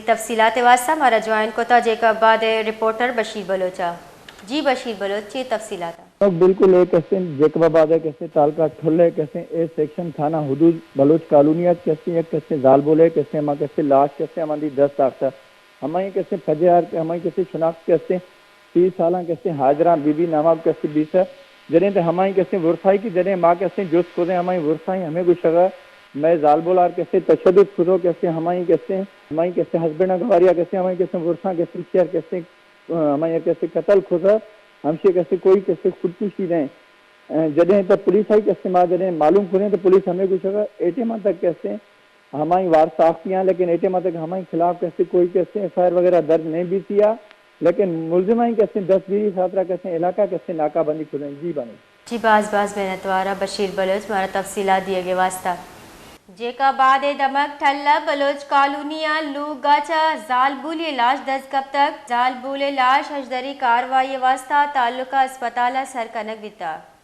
تفصیلات واسطہ مارا جوائن کتا جیکب آباد رپورٹر بشیر بلوچ ءَ۔ جی بشیر بلوچ، چی تفصیلات؟ بالکل، اے کسیں جیکب آباد ءِ کسیں تعلقہ ٹھل ءِ کسیں اے سیکشن تھانہ حدود بلوچ کالونی ءَ کسیں یک کسیں زالبول ءِ کسیں ہما کسیں لاش کسیں ہماندی دست آختہ۔ ہمائی کسیں پجار، ہمائی کسیں شناخت کسیں سی سالاں کسیں ہاجراں بی بی نامہ کسیں بیسہ۔ جنیں تے ہمائی کسیں ورسائی کہ جنیں ما کسیں جست کتیں ہمائی ورسائی ہمیں گوشگا مئے زالبولار کسیں تشدد کتو کسیں ہمائی کسیں، ہمائی کسیں ہسبینڈ گواریا کسیں ہمائی کسیں ورساں کسیں چیئر کسیں ہمائی کسیں قتل کتہ، ہمشی کسیں کوئی کسیں خودکشی نہیں۔ جدیں تو پولیس آئی کسیں ما جدیں معلوم کتیں تو پولیس ہمیں گوشگا اے ٹائم تک کسیں ہمائی وارث ساختی ہیں، لیکن اے ٹائم تک ہمائی خلاف کسیں کوئی کسیں ایف آئی آر وغیرہ درج نہیں بیتی ہے، لیکن ملزمائی کسیں دستگیری خاطرہ کسیں علاقہ کسیں ناکہ بندی کتیں۔ جی بانک۔ جی باز باز منتوار آں بشیر بلوچ مارا تفصیلات دیگ ءِ واسطہ۔ جیکب آباد ءِ دمگ ٹھل ءِ بلوچ کالونی ءَ لوگ ءَ چہ زالبولے لاش دست کپتگ۔ زالبولے لاش ہژدری کاروائی ءِ واسطہ تعلقہ اسپتال ءَ سر کنگ بیتگ۔